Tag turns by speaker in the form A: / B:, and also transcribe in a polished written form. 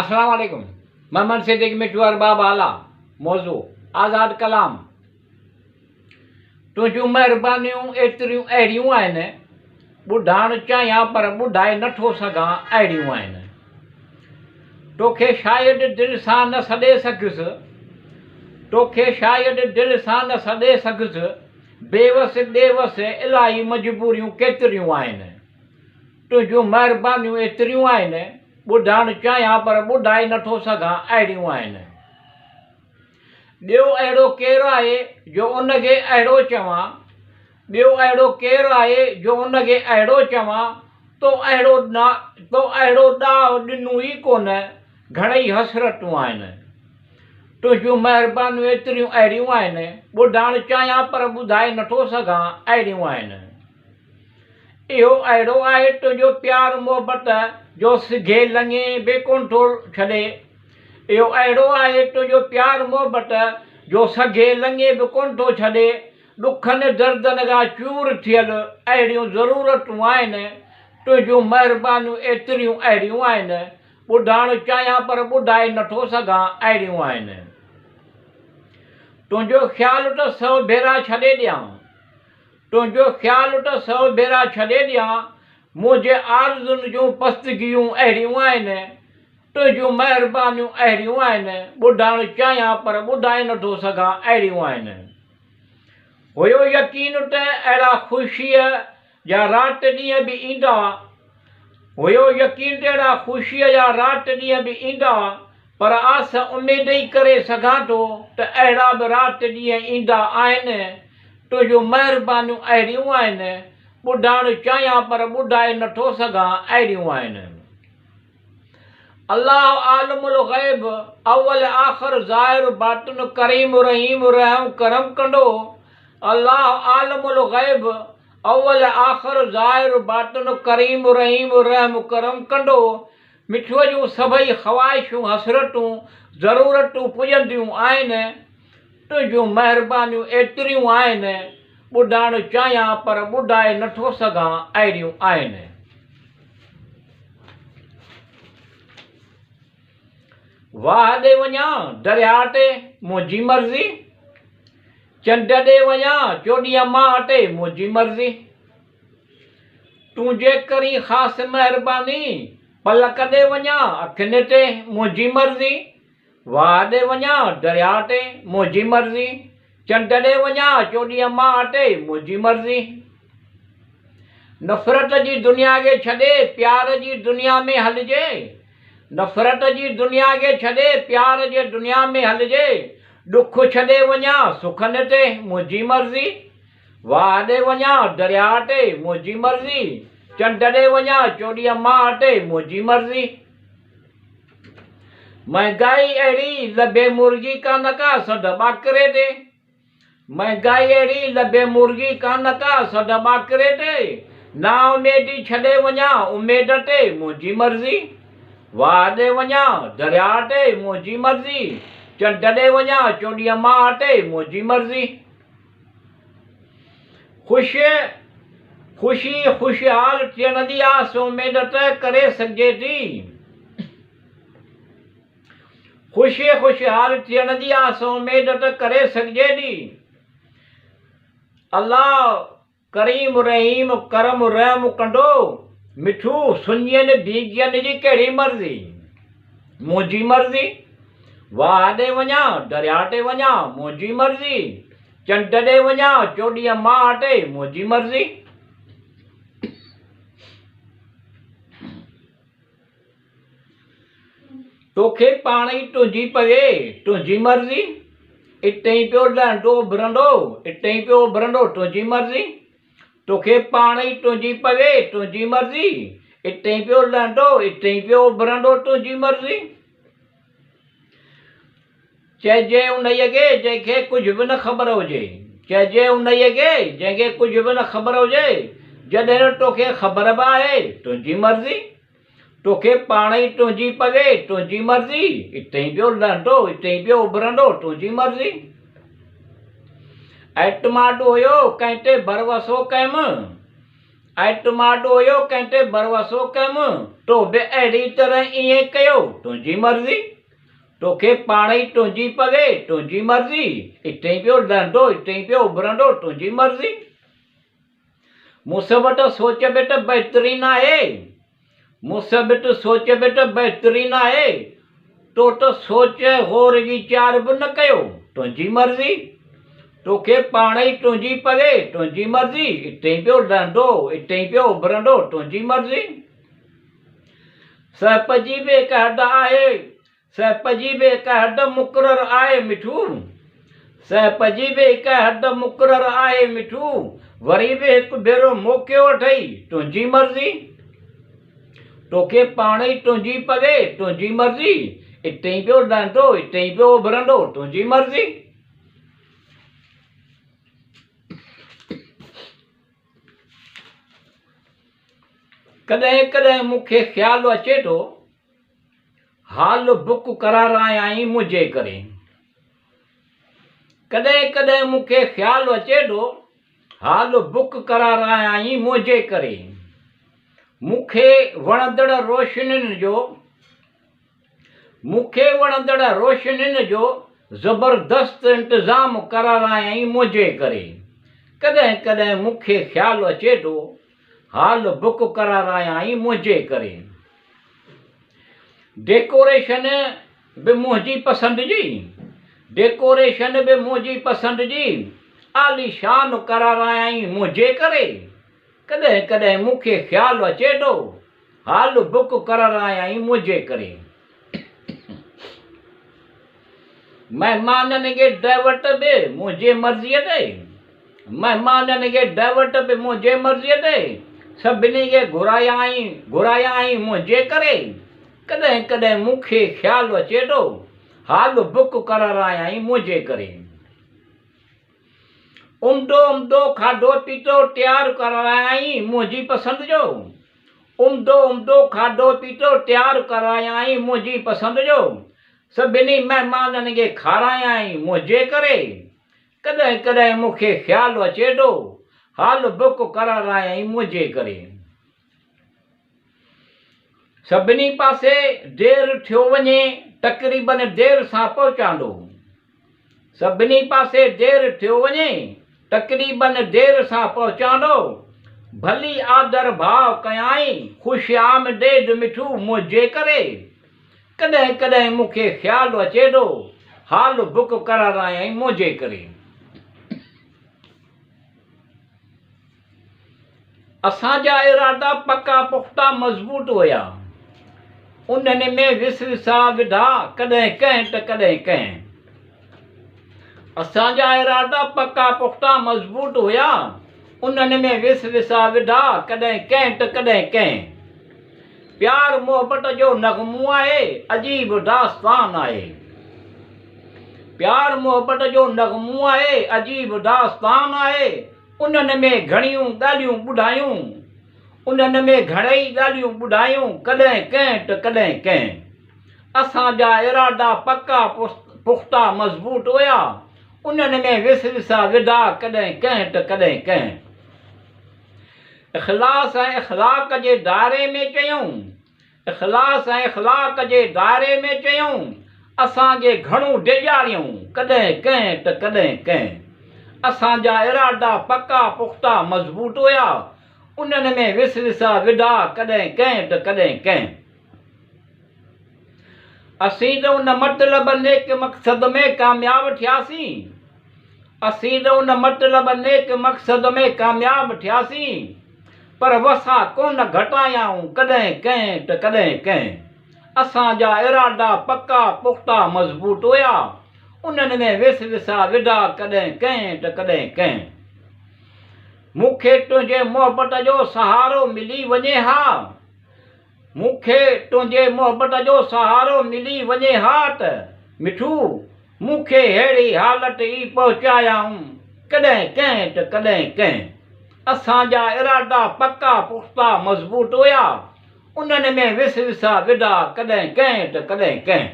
A: السلام عليڪم محمد صديق مٺو ارباب اعليٰ موضوع آزاد ڪلام تنهنجون مهربانيون ايتريون اهڙيون آهن ٻڌائڻ چاهيان پر ٻڌائي نٿو سگهان اهڙيون آهن توکي شايد دل سان نه سڏي سگهيس توکي شايد دل سان نه سڏي سگهيس بيوس بيوس الائي مجبوريون ڪيتريون آهن تنهنجون مهربانيون ايتريون آهن، ٻڌائڻ چاهيان پر ٻڌائي نٿو سگهان اهڙيون آهن. ٻيو اهڙو ڪير آهي جو ان کي اهڙو چوان، ٻيو اهڙو ڪير آهي جو ان کي اهڙو چوان، تو اهڙو تو اهڙو ڏانء ڏنو ئي ڪونه، گهڻئي حسرتون آهن. تنهنجون مهربانيون ايتريون اهڙيون آهن، ٻڌائڻ چاهيان پر ٻڌائي نٿو سگهان اهڙيون آهن. اهو اهڙو آهي تنهنجو پيار محبت جو سگهي لڱي به ڪونه ٿو ڇڏي. اهو اهڙو آهي تنهنجو پيار محبت جو سگهي لڱي به ڪونه ٿو ڇڏي. ڏکن دردن کان چور ٿيل اهڙيون ضرورتون آهن. تنهنجون مهربانيون ايتريون اهڙيون آهن. ٻڌائڻ چاهيان پر ٻڌائي نٿو سگهان اهڙيون آهن. تنهنجو خيال ته سئو ڀيرا ڇڏي ڏيان. تنهنجو خيال ته سئو ڀيرا ڇڏي ڏيان، منهنجي آرزن جون پستگيون اهڙيون آهن، تنهنجون مهربانيون اهڙيون آهن، ٻڌائڻ چاهيان پر ٻڌائي نٿو سگهان اهڙيون آهن. هيو يقين ته اهڙا خوشيء جا رات ڏينهن به ايندا، هيو يقين ته اهڙا خوشيء جا رات ڏينهن به ايندا، پر آس اميد ئي ڪري سگهان ٿو ته اهڙا به رات ڏينهن ايندا آهن، تنهنجون مهربانيون اهڙيون آهن، ٻڌائڻ چاهيان پر ٻڌائي نٿو سگهان اهڙيون آهن. الله عالم الغيب، اول آخر ظاهر باطن ڪريم رحيم رحم ڪرم ڪندو، الله عالم الغيب، اول آخر ظاهر باطن ڪريم رحيم رحم ڪرم ڪندو، مٺوء جون سڀئي خواهشون، حسرتون، ضرورتون پڄنديون آهن. تنهنجون مهربانيون ايتريون آهن، ٻڌائڻ چاهيان پر ٻڌائي نٿو سگهان، اهڙيون آهن. واهه ڏي وڃان درياهه تي، منهنجي مرضي. چنڊ ڏي وڃان چوڏهينء ماهه تي، منهنجي مرضي. تون جي ڪرين خاص مهرباني، پلڪ ڏي وڃان اکين تي، منهنجي مرضي. واهه ڏي وڃان درياهه تي، منهنجي مرضي. چنڊ ڏي وڃان چوڏهينء ماهه تي، منهنجي مرضي. نفرت جي دنيا کي ڇڏي، پيار جي دنيا ۾ هلجي. نفرت جي دنيا کي ڇڏي، پيار جي دنيا ۾ هلجي. ڏک ڇڏي وڃان سکن تي، منهنجي مرضي. واهه ڏي وڃان درياهه تي، منهنجي مرضي. چنڊ ڏي وڃان چوڏهينء ماهه تي، منهنجي مرضي. مهنگائي اهڙي، لڀي مرغي ڪانه ڪا، سڌ ٻاڪري تي. مهنگائي اهڙي، لڀي مرغي ڪانه ڪا، سڌ ٻاڪري تي. نااميدي ڇڏي وڃان اميد تي، منهنجي مرضي. واهه ڏي وڃان درياهه تي، منهنجي مرضي. چنڊ ڏي وڃان چوڏهينء ماهه تي، منهنجي مرضي. خوش خوشي خوشحال ٿيڻ جي آس اميد ته ڪري سگهجي ٿي. خوشي خوشحال ٿيڻ جي آس اميد ته ڪري سگهجي ٿي. الله ڪريم رحيم ڪرم رحم ڪندو. مٺو سڃين بيگين جي ڪهڙي مرضي. منهنجي مرضي. واهه ڏي وڃان، درياء تي وڃان، منهنجي مرضي. چنڊ ڏي وڃان، چوڏهينء ماهه تي، منهنجي مرضي. توکي پاڻ ئي تنهنجي پوي، تنهنجي مرضي. اتي ئي پيو لهندو اڀرندو، اتي ئي پيو اڀرندو، تنهنجي مرضي. توکي پاڻ ئي تنهنجي پوي، تنهنجي مرضي. اتي ئي پيو لهندو، اتي ئي پيو اڀرندو، تنهنجي مرضي. چئجي انهيء کي، جنهن کي ڪجهه به نه خبر هجي. چئجي انهيء کي، جنهن کي ڪجهه به نه خبر هجي. جڏهن نه توکي خبر به آهي، تنهنجي مرضي. توکي پاڻ ئي تنهنجي پوي، تنهنجي مرضي. اتي ئي پيو لهندو، اتي ئي پيو اڀرندو، تنهنجي مرضي. اعتماد هيو، ڪنهن تي ڀروسو ڪيم. اعتماد هيو ڪنهن تي ڀروسو ڪيم، تو به اهڙي طرح ائين ڪيو، تنهنجي مرضي. توکي پاڻ ئي تنهنجي پوي، تنهنجي مرضي. اتي ئي پيو لهندو، اتي ئي پيو اڀرندو، تنهنجي مرضي. مون وٽ سوچ به ته بهترين آهي. مون وٽ سوچ به ته بهترين آهي. تو ته سوچ غور ويچار به نه ڪيو، تنهنجي مرضي. توکي پاڻ ئي تنهنجي پوي، تنهنجي مرضي. اتي ئي پيو لهندو، اتي ئي پيو اڀرندو، تنهنجي مرضي. سهپ جي به هڪ حد آهي، سهپ جي به هڪ حد مقرر آهي مٺو. سهپ جي به هڪ حد مقرر آهي مٺو. وري به هڪ ڀيرو موقعو اٿئي، تنهنجي مرضي. توکي پاڻ ئي تنهنجي پوي، تنهنجي مرضي. اتي ئي پيو لهندو، اتي ئي پيو اڀرندو، تنهنجي مرضي. ڪڏهن ڪڏهن مون کي خيال اچي ٿو، حال بڪ ڪرارايائين منهنجي ڪري. ڪڏهن ڪڏهن مون کي خيال اچي ٿو، حال بڪ ڪرارايائين منهنجي ڪري. مون کي وڻندڙ روشنين جو، مون کي وڻندڙ روشنين جو زبردست انتظام ڪرارايائين منهنجي ڪري. ڪڏهن ڪڏهن مون کي خيال اچي ٿو، حال بڪ ڪرارايائين منهنجي ڪري. ڊيڪوريشن به منهنجي پسند جي، ڊيڪوريشن به منهنجي پسند جي، عاليشان ڪرارايائين منهنجي ڪري. ڪڏهن ڪڏهن مون کي خيال اچي ٿو، حال بڪ ڪرارايائين منهنجي ڪري. مهمانن کي ڊائيورٽ به منهنجي مرضيء تي، مهمانن کي ڊائيورٽ به منهنجي مرضيء تي، سڀني کي گهرايائين، گهرايائين منهنجي ڪري. ڪڏهن ڪڏهن مون کي خيال اچي ٿو، حال بڪ ڪرارايائين منهنجي ڪري. عمدو عمدو کاڌو پيتو تيار ڪرايائين منهنجي پسند جو. عمدو عمدو کاڌو پيتو تيار ڪرايائين منهنجي پسند جو. سڀني مهمانن کي کارايائين منهنجي ڪري. ڪڏهن ڪڏهن مون کي خيال اچي ٿو، حال بڪ ڪرارايائين منهنجي ڪري. سڀني پاسي دير ٿيو وڃي، تقريبن دير سان پهچاندو. سڀني پاسي دير ٿيو وڃي، تقريبن دير سان پهچاندو. ڀلي آدر ڀاء ڪيائين، خوش آمديد مٺو منهنجي ڪري. ڪڏهن ڪڏهن مون کي خيال اچي ٿو، حال بڪ ڪرارايائين منهنجي ڪري. اسان جا ارادا پڪا پختا مضبوط هيا. انهن ۾ وسوسا وڌا ڪڏهن ڪنهن ته ڪڏهن ڪنهن. اسان جا ارادا پڪا پختا مضبوط هيا. انهن ۾ وسوسا وڌا ڪڏهن ڪنهن ته ڪڏهن ڪنهن. پيار محبت جو نغمو آهي، عجيب داستان آهي. پيار محبت جو نغمو آهي، عجيب داستان آهي. انهن ۾ گهڻيون ڳالهيون ٻڌايون، انهن ۾ گهڻئي ڳالهيون ٻڌايون، ڪڏهن ڪنهن ته ڪڏهن ڪنهن. اسان جا ارادا پڪا پختا مضبوط هيا، انهن ۾ وسوسا وڌا، ڪڏهن ڪنهن ته ڪڏهن ڪنهن. اخلاص ۽ اخلاق جي دائري ۾ چيائون، اخلاص ۽ اخلاق جي دائري ۾ چيائون، اسان کي گهڻو ڊيڄاريائون، ڪڏهن ڪنهن ته ڪڏهن ڪنهن. اسان جا ارادا پڪا پختا مضبوط هيا، انهن ۾ وسوسا وڌا، ڪڏهن ڪنهن ته ڪڏهن ڪنهن. اسين ته ان مطلب نيڪ مقصد ۾ ڪامياب ٿياسين. اسين ته ان مطلب نيڪ مقصد ۾ ڪامياب ٿياسين، پر وسا ڪونه گهٽايائون ڪڏهن ڪنهن ته ڪڏهن ڪنهن. اسان جا ارادا پڪا پختا مضبوط هيا، انهن ۾ وسوسا وڌا ڪڏهن ڪنهن ته ڪڏهن ڪنهن. مون کي تنهنجي محبت جو سهارو ملي وڃي ها. مون کي تنهنجي محبت جو سهارو ملي وڃي ها ته، مٺو، مون کي ههڙي حالت ئي پهچايائون، ڪڏهن ڪنهن ته ڪڏهن ڪنهن. اسان جا ارادا پڪا پختا مضبوط هيا، انهن ۾ وسوسا وڌا، ڪڏهن ڪنهن ته ڪڏهن ڪنهن.